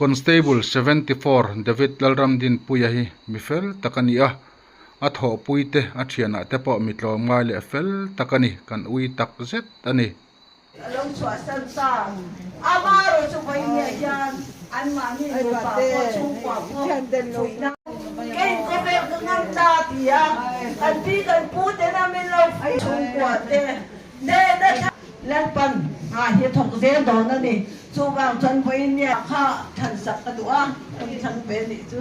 Constable 74 David Lalramdinpuia hi mi fel tak a ni a, a thawhpuite a thianah te pawh mi tlawmngai leh fel tak a ni, kan ui tak zet a ni. A lo chhuahsan ta. Amaherawh chu vawinia hian anmahni nupa pawh chhungkua pawh fuihna. Kei khawvel ka ngam ta ti a, kan pi kan pu tena min lo fuih chhungkua te nena thla. Lalpan hna hi a thawk zel dawn a ni. Chuvang chuan vawinia kha thlansak ka duh a, kan thlang ve a nih chu.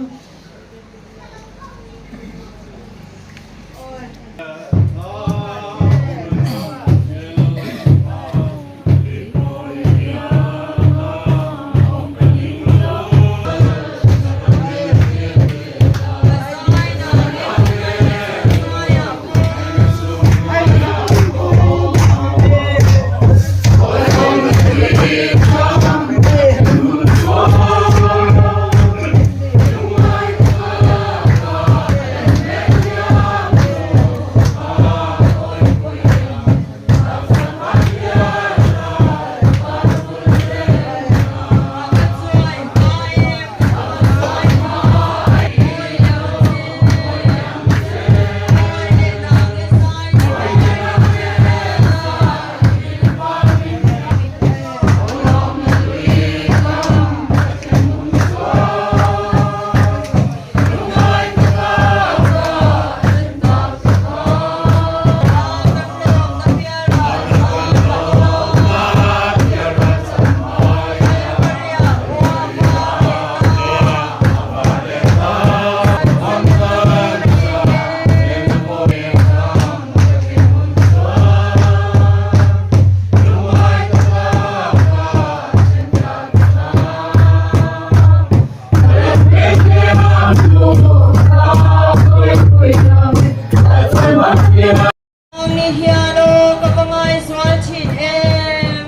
Ni hian aw ka va ngaisual thin em.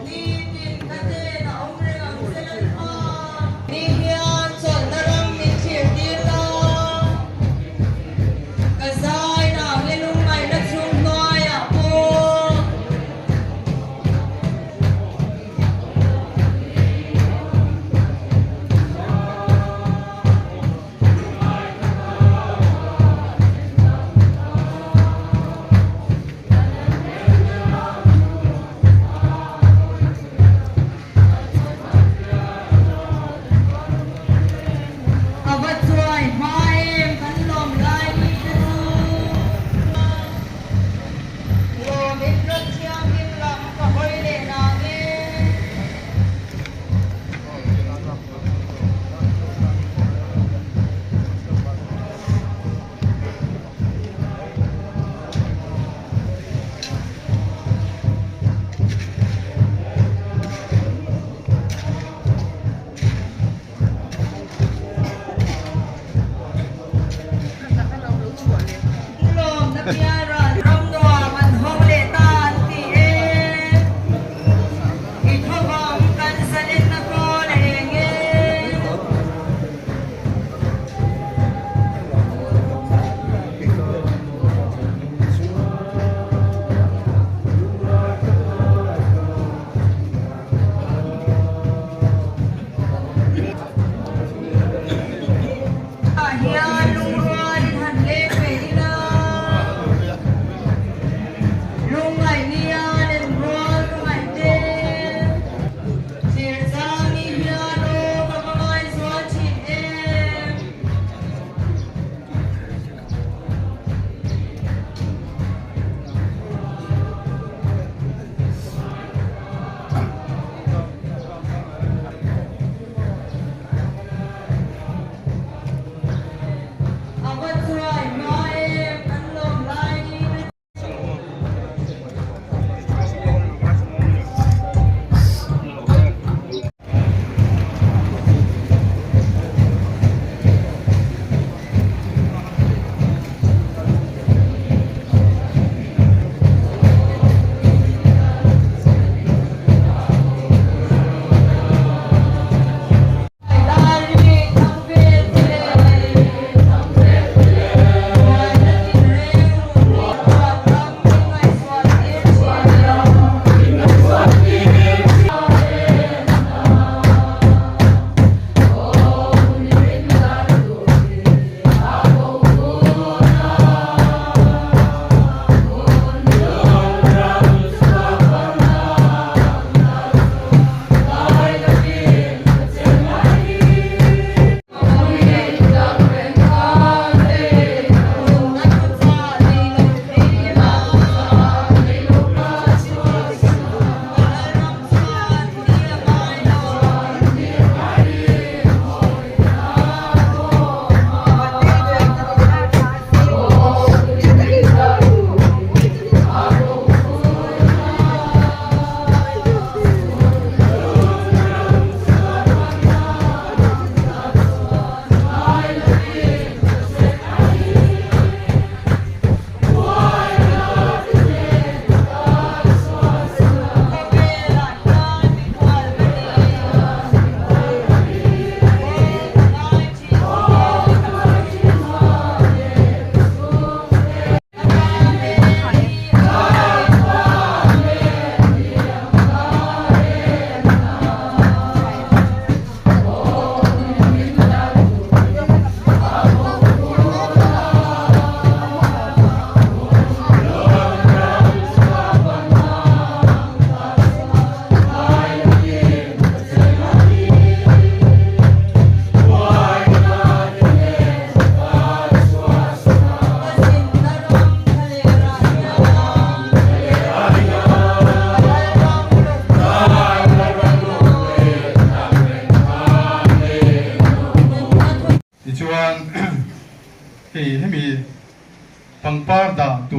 Nitin ka hnenah awm reng ang che Lalpa. Ni hian chawlhna ram min thlir tir la. Ka zai nang le lungngaihna chhung hnuaiah pawh. A va chuai hma em kan lawm lai ni te chu. Lawm in rawn thianghlim lam ka hawi leh nang e. Lawmna pialral ram nuam an hawng leh ta an ti e. I thovang kan zalenna kawl a eng e. Ah hian lungrual in han leng ve ila.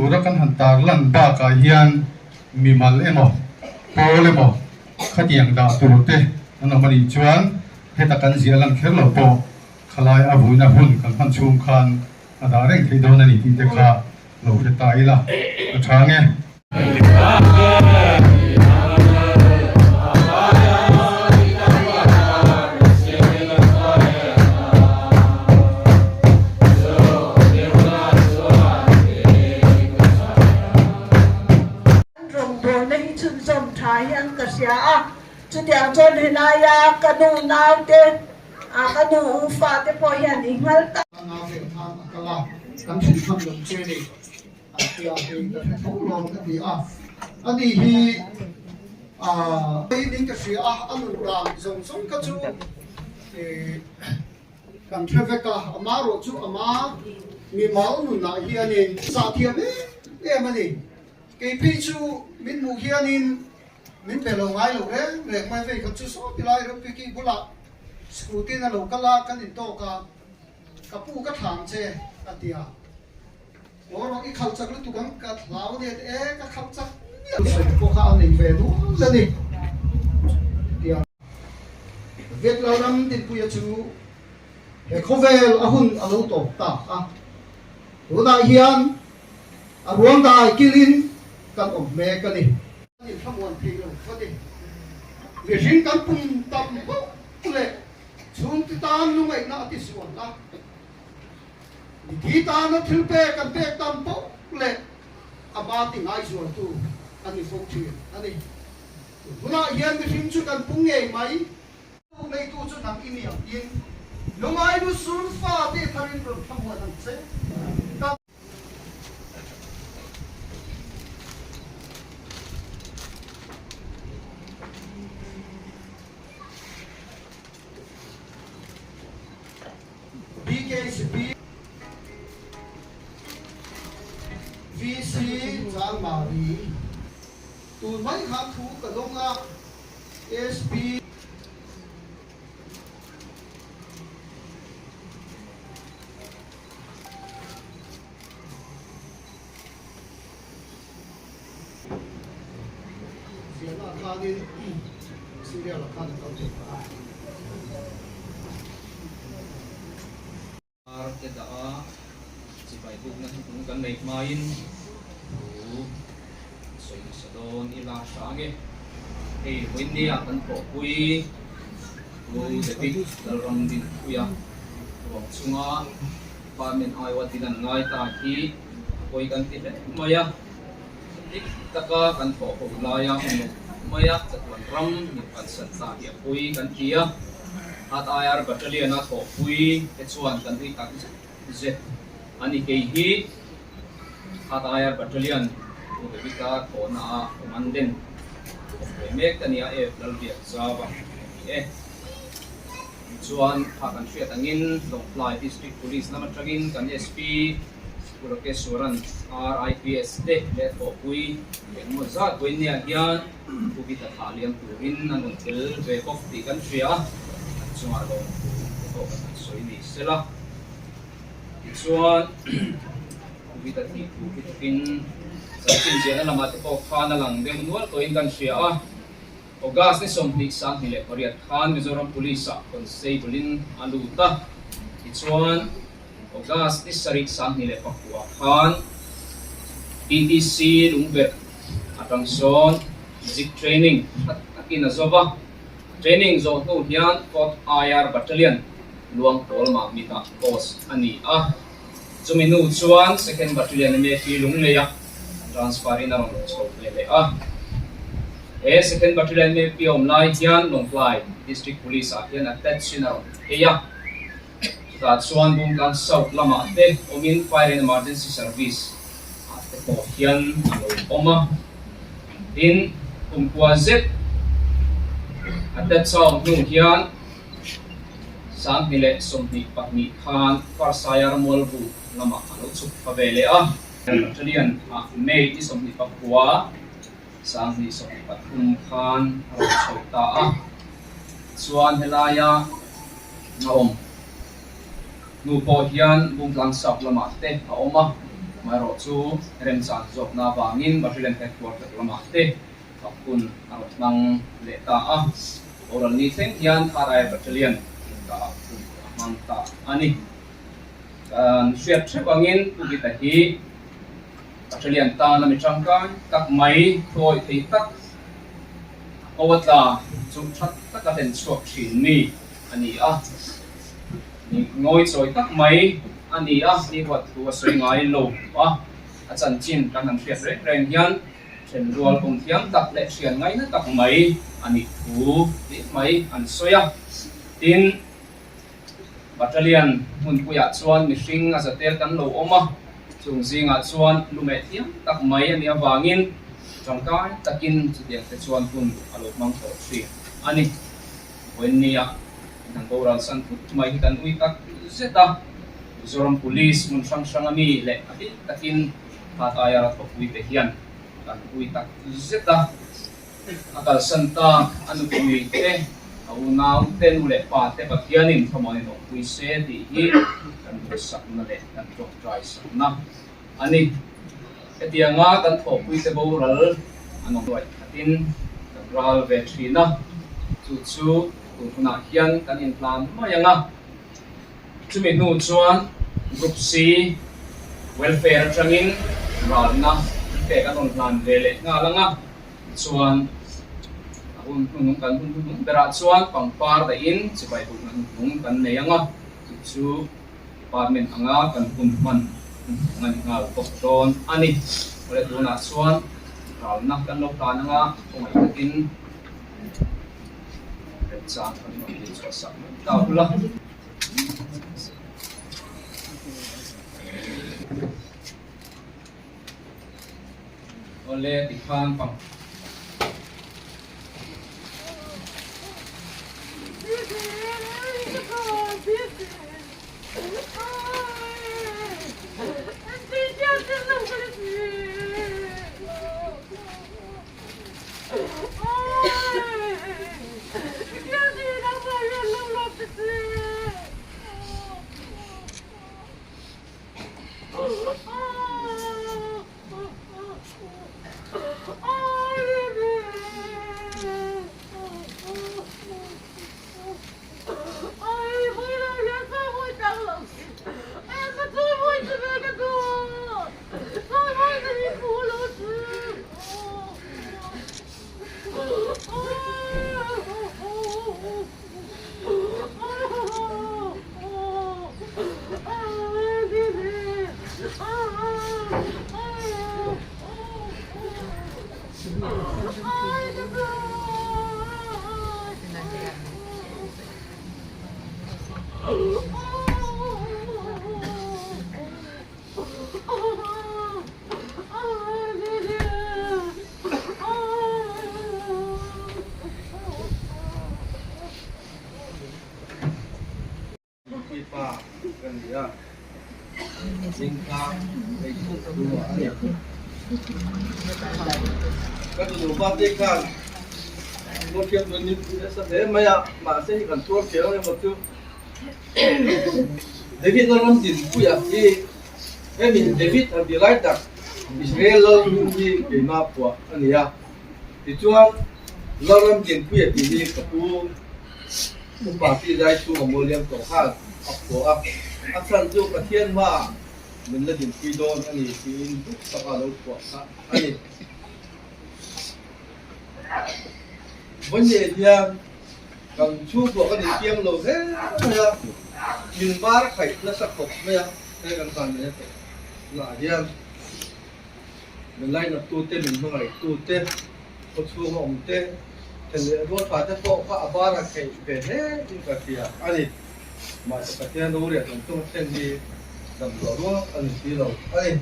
tura kan han tarlan bakah hian mimal emaw pawl emaw khatiang dah tur te an awm a nih chuan heta kan ziah lan kher lo pawh khalai a vuina hun kan hman chhung khan a dah reng theih dawn a ni tih te kha lo hre ta ila ka chhang e. An rawngbawlna hi chhunzawm tha hian ka hria a, chutiang chuan helaia ka nu naute, ka nu u fate pawh hian i nghal tak. A nau leh khan a kal a, kan thil hman lo che ni. A tia hei ka hre tho lo ka ti a, ani hi aah in ka hria a, a nun dan zawng zawng kha chu ih kan hre vek a, ama erawh chu ama mimal nunah hianin zah thiam em em a ni, kei phei chu min hmuh hianin min pe lo ngai lo reng reng mai, vei khat chu saw ti lai Rupiki bulah scooty in a lo kal a, kan intawk a, ka pu ka thlam che a ti a. Aw rawh i khalh chak lutuk ang ka hlau ania ti e ka khalh chak miah lo sawi pawh kha a nei ve nual a ni tia. Vietnam ram dinpuia chu he khawvel a hun a lo tawp tak a, tunah hian a ruang dai kilin kan awm mek a ni. Kan inthlamuan thei lo kha ni. Mihring kan pum tam bawk leh chhungte tan lungaihna a ti sual a. Mithi tana thil pek an pek tam poh leh a ba ti ngaizualtu a ni fo thin a ni. Tun hunah hian mihring chu kan pung ngei mai. Tuk neitu chu nang i ni ang tiin lungai lu sul fa te tharin rawn thlamuan ang che. Ka. BKCP VC Chanmari tun mai khan thu ka dawng a, SP. Ziahna khanin serial ah khan a kal thei phah a. Ar te dah a, chibai bukna hnuhnung kan nei hmain thu sawi hmasa dawn ila hrang e. Hei vawinia kan thawhpui Pu David Lalramdinpuia ruang chunga Department aiawh tin an ngai ta hi a pawi kan ti hle mai a, dik taka kan thawh ho laia hmun lo mai a chatuan ram min pansan ta hi a pawi kan ti a, Hat IR Battalion a thawhpui te chuan kan ui tak zet zet a ni. Kei hi Hat IR Battalion Pu David-a thawhna ah Commandant thawk ve mek ka ni a, F Lalbiakzava ka ni e. Tichuan, kha kan hriat angin Lawngtlai District Police lam atangin kan SP Pu Rakeshwaran RIPS te leh thawhpui engemaw zat vawinia hian Pu Vita thlah liam turin an rawn tel ve bawk tih kan hria a, an chungah lawmthu te pawh kan han sawi ni sela. Tichuan, Pu Vita thih thu hi tukin chanchin ziahna lamah te pawh khan a lang deuh nual tawhin kan hria a. August ni 28 khan Mizoram Police ah Constable in a lut a, tichuan August ni 7 2009 khan PTC Lungberh atang sawn Basic Training tha takin a zo va, training zawh hnu hian Fourth IR Battalion Luangpawl Mahmit ah post a ni a, chumi hnu chuan Second Battalion MAP Lunglei ah transfer in a rawn chho ve leh a. He Second Battalion MAP awm lai hian Lawngtlai District Police ah hian attach in a rawn phei a. Chutah chuan Bungtlang South lamah te awmin Fire and Emergency Service ah te pawh hian a lo awm a. Tin, kum kua zet attach a awm hnu hian 2022 khan Farsaia Mualbu lamah a lo chhuk thla ve leh a. Battalion ah May ni 29 2023 khan a rawn chho ta a, chuan helaia a awm hnu pawh hian Bungtlang South lamah te a awm a. Amaherawhchu remchan zawkna avangin Battalion Headquarter lamah te thawk hun a rawn hmang leh ta a. Boral ni thleng hian Thar-Air Battalion inkahah hun a hmang ta a ni. Kan hriat theuh angin Pu Gita hi Battalion tana mi tangkai tak mai thuawih thei tak ko a tla chu tha taka hlen chhuak thin mi a ni a. Ni ngawi chawi tak mai a ni a, ni huat thu a sawi ngai lo a, a chanchin kan han hriat reng reng hian thenrual kum thiam tak leh hrian ngaina tak mai a nih thu tih mai an sawi a. Tin, Battalion hmunpuiah chuan mihring a zatel kan lo awm a, chung zingah chuan lumeh thiam tak mai a nih avangin tangkai takin chutiang te chuan hun a lo hmang tawh thin a ni. Vawiinnia kan boral san thut mai hi kan ui tak zet a, Mizoram Police hmun hrang hranga mi leh a bik takin Khat-aia thawkpuite hian kan ui tak zet a. A kalsan tak a nupui te, a unau te, nu leh pa te Pathianin thlawmawnin awmpui se tih hi kan duhsakna leh kan tawngtai sakna a ni. Hetianga kan thawhpuite boral an awm ruai khatin kan ral ve thin a, chu chu tun hunah hian kan inhlan mai ang a. Chumi hnu chuan Group C Welfare atangin ralna pek an rawn hlan ve leh nghal ang a, tichuan a hun hnuhnung kan hun hnuhnung berah chuan pangpar dahin chibai bukna hnuhnung kan nei ang a, chu chu Department anga kan hun hman hnuhnung a ni nghal bawk dawn a ni. Awle tunah chuan ralna kan lo hlan anga khawngaih takin remchang kan rawn tih chhuah sak mai ta ula. Awle tikhan pang. Puipa ka ni a, zingka ei thut duh a ni. Ka nupa te khan Tuarthiam chuan min pui nasa hle mai a, mahse hei kan tuarthiam ang emaw chu David a rawn dinpuia hi hemi David a ti lai tak Israel lal hming hi keimah phuah a ni a, tichuan Lalram dinpuia tih hi ka pu Upa tih zai chhunga Mawliam tawh khan a phuah a, a chhan chu Pathian hmaah min la dinpui dawn a ni tiin duk taka lo phuah kha a ni. Vawiin hian kan chhungkua kan infiam lo hle mai a, min bar khaih nasa khawp mai a, he kan tan mai a tawh naah hian min lainat tute, min hmangaih tute, khawchhunga awm te, then leh rual tha te pawh kha a bar a khaih ve hle in ka hria a ni. Mahse Pathian roriah kan chunga thlen hi damdawi rual a ni si lo a ni.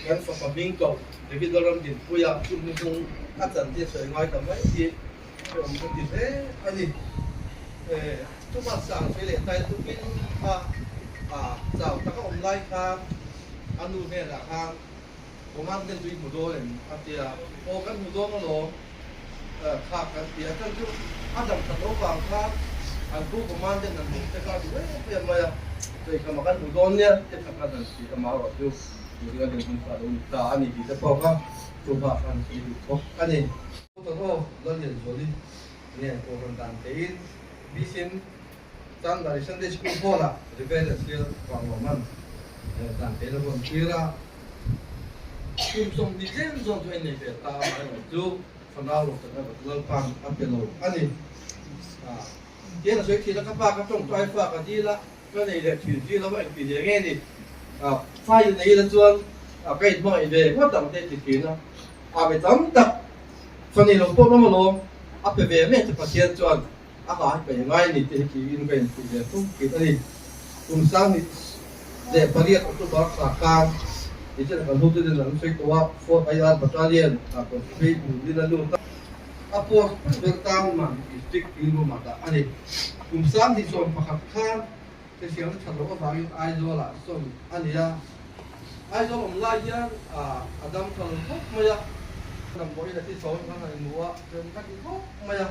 Kan fapa hming koh David Lalram Dinpuia chu hnuhnung a chan te sawi ngai ta mai hi hrehawm ka ti hle a ni. Chuma sang sawi leh tai tukin kha chau taka awm lai khan a nu hnenah khan Command ten tui hmu dawn em a ti a, aw kan hmu dawn alawm kha kan ti a, chuan chu a dam that lo vang khan an pu Command ten an hmuh te kha a duh em em mai a. Chei kha kan hmu dawn nia te kha khan han ti a, amaherawhchu tun a dinhmun kha a lo ni ta a ni tih te pawh kha chu bak khan sawi duh bawk a ni. Doctor Aw Lallianzuali nen Kohhran dan theiin BCM Chandmari Sunday School Hall-ah Reverend Sir Vanglawman dan theiin a rawn tir a, kum 20 tlem zawng chu a innei ve ta a, amaherawhchu fanau lo tak erawh chu Lalpan a pe lo a ni. Tiang a sawi thin a, ka pa ka tawngtai fa ka dil a, ka nei leh thin zir lo a engti hle nge ni? Fa in nei ila chuan ka inhmangaih ve ngawt ang te ti thin a, a mi tam tak fa nei lo pawh ram alawm a pe ve mai che Pathian chuan a ha hi ka ingai ni te hi tiin ka inpuih ve fo thin a ni. Kum 18 October thla khan Nichin kan hotute an sawi tawh a, Fourth IR Battalion ah constitute Lungdin a lut a. A post ber tan man district tih room ah dah a ni. Kum 2011 khan hriselna that loh avangin Aizawl ah sawn a ni a. Aizawl awm lai hian a dam tha lo khawp mai a. Damdawiin a thi chho in kan han inhmu a, rem ka ti khawp mai a.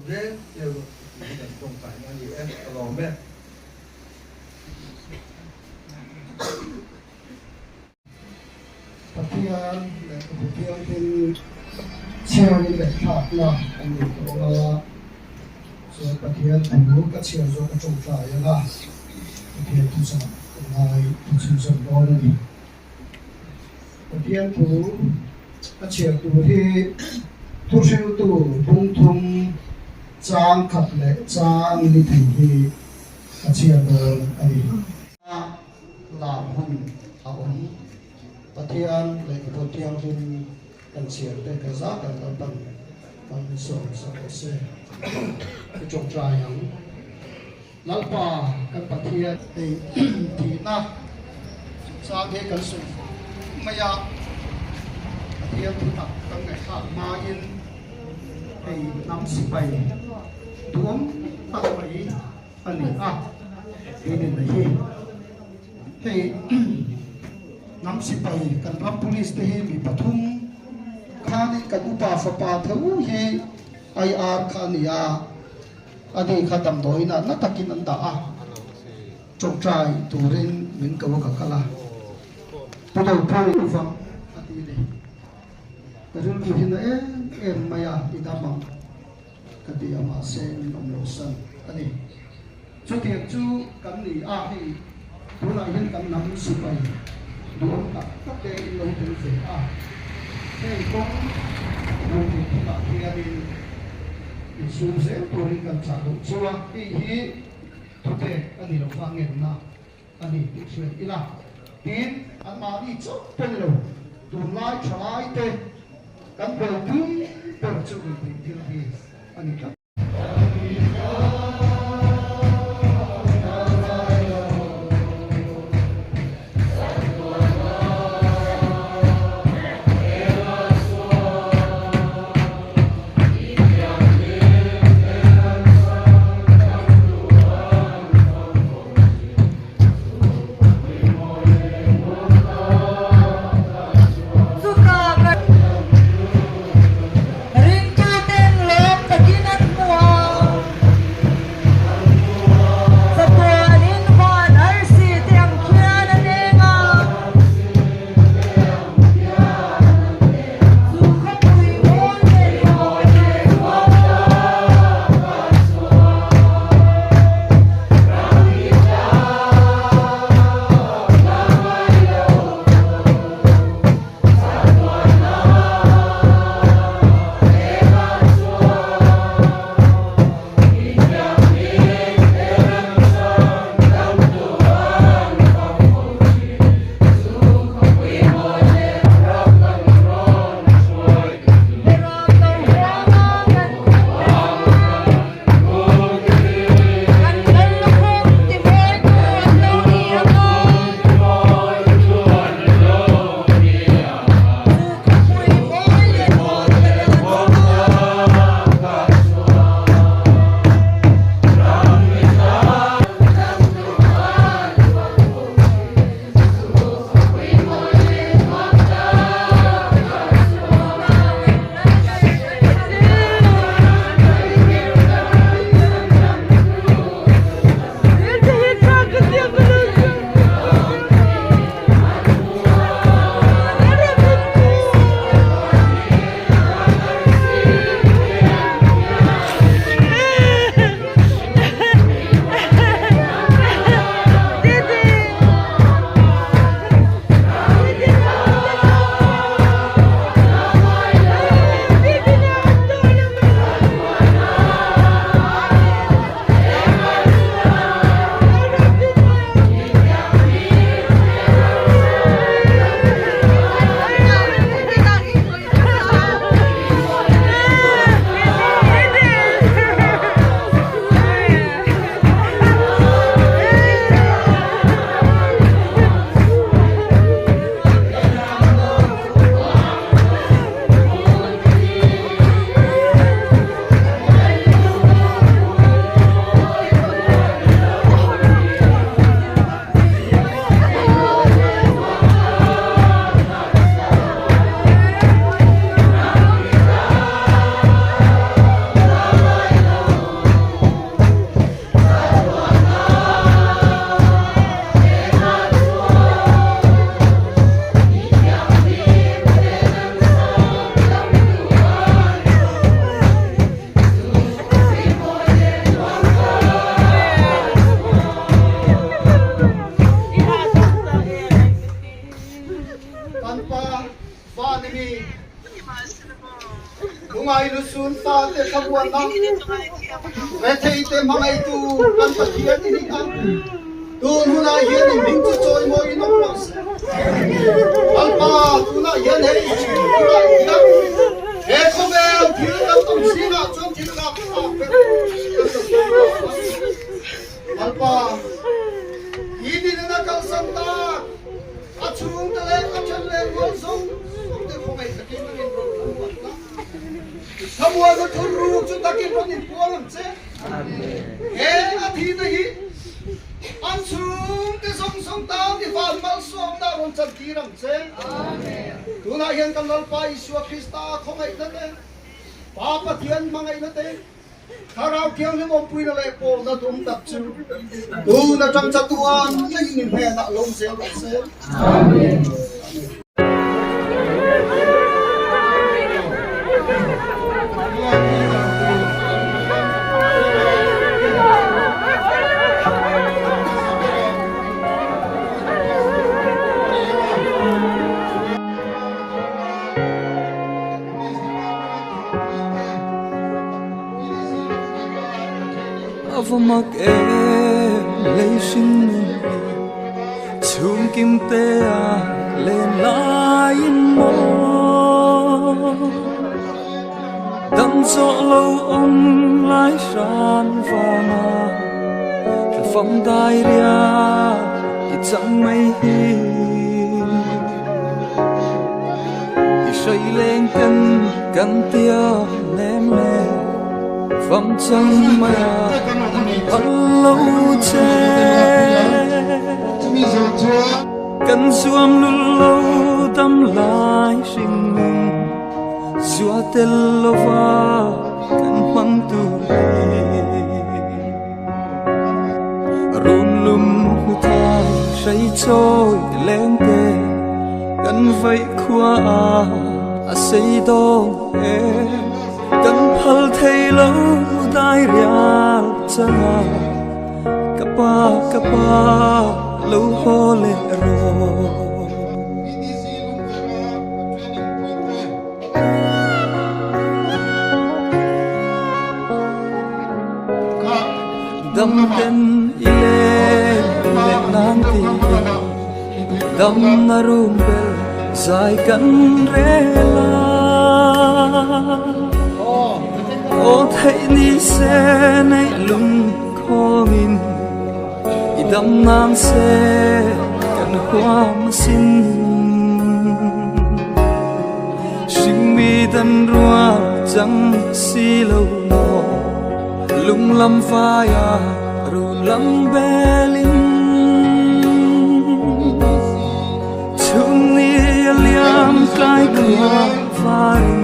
Reng erawh chu tih kan tawngtaina a ni e, ka lawm e. Pathian lehkhabu thianghlim chhiarin ngaihthlakna a nei tawh a, chuan Pathian thu ka chhiar zawk a tawngtai ang a, Pathian thuchah ka ngai thu chhunzawm dawn a ni. Pathian thu ka chhiar tur hi thuhriltu bungthum chang khat leh chang ni thei hi ka chhiar dawn a ni. A lar hun a awm. Pathian lehkhabu thianghlim kan chhiar te ka zat ang Lalpan kan sawm sak rawh se. I tawngtai ang. Lalpa kan Pathian. Hei thihna chungchang hi kan sawi fo mai a, Pathian thutak kan ngaihthlak hmain hei hnam sipai duhawm tak mai a ni a, tinin a hi. Hei hnam sipai kan ram police te hi mi pathum khanin kan upa fapa tho hi IR kha a ni a, a ni kha damdawiin ah na takin an dah a, tawngtai turin min ko a ka kal a, Pu Dopui uvang a ti ni, ka rilru hi na em em mai a, i dam ang. Ka ti a mahse min awm lo san a ni. Chutiang chu kan ni a hei tunah hian kan hnam sipai duhawm tak tak te in lo tel ve a, heng kawng ruhnih thilah hianin insum zel turin kan chah loh chu a, hei hi thupek a ni lo va ngenna a ni tih hriat ila. Tin, anmahni chauh pawh ni lo, tunlai thalai te kan buaipui ber chu ruihtheih thil hi a ni tlat. Chutah ka ringtuten lawm takin an hmu. Lalpa van i mi Lungai lusun fate thlamuanna retheite hmangaihtu kan Pathian i ni a, tun hunah hian i hming chu chawimawi in awm rawh se. Lalpa, tunah hian hei chhungah hian he khawvel thil kan awm zingah chuan thil lak thlak ber kan lo sawi tawh a. Lalpa, i dinna kalsan tak A chhungte leh a then leh rual zawng zawng te khawngaih takin an inrawn thlamuan la. I thlamuanna thur ruk chu takin rawn inpuang ang che. He a thihna hi an chhungte zawng zawng tan i van malsawmna rawn chantir ang che. Tunah hian kan Lalpa Isua Krista khawngaihna te, Pa Pathian hmangaihna te, Thlarau Thianghlim awmpuina leh pawlna dum tak chu tun atang chatuan thlengin i hnenah lo zel rawh se. Amen. A va mak em lei hring nun hi chhung kim te a len laiin maw dam zawh lo awm lai hran vanga thla fam dai ria i chang mai hi. I hrai leng ten kan tia nem le fam chang mai a phal lo che kan zuam lul lo dam lai hring nun zua tel lova kan hmang tur hi Run lum hmu thai hrei chawi leng te kan vaih khua a a sei dawn e kan phal thei lo dai rial changa ka pa ka pa lo haw leh rawh. Dam ten i leng leh nan ti dam na rum bel zai kan rel a aw theih ni se neih lung khawngin i dam nang se kan huam sin hringmi dan rual chang si lo maw lung lam faia run lam belin chhun ni a liam tlai khua varin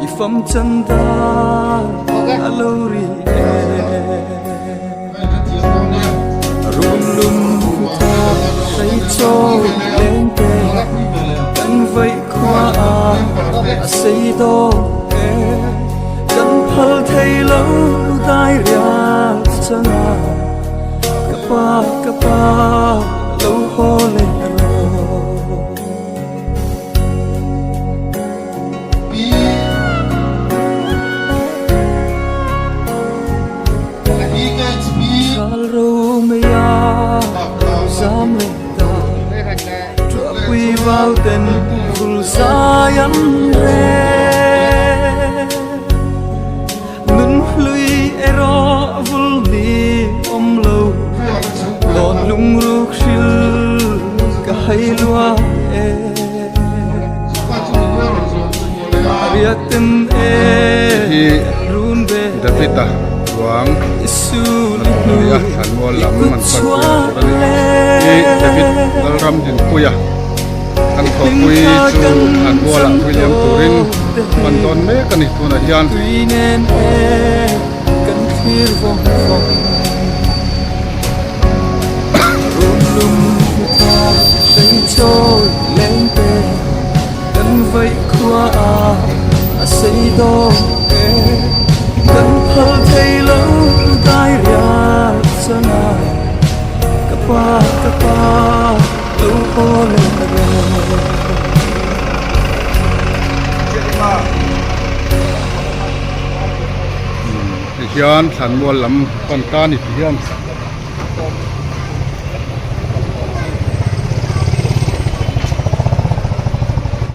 i fam chan dar a lo ri e Run lum tha hrei chawi leng te kan vaih khua a a sei dawn e kan phal thei lo dai rial changa ka pa ka pa lo haw leh rawh. David-a ruang a lo ni a thlanmual lam an pan pui na tur a ni hi David Lalramdinpuia kan thawhpui chu thlanmual ah pui liam turin pan dawn mek a ni tunah hian. hian thlanmual lam pan ta ni ti hian.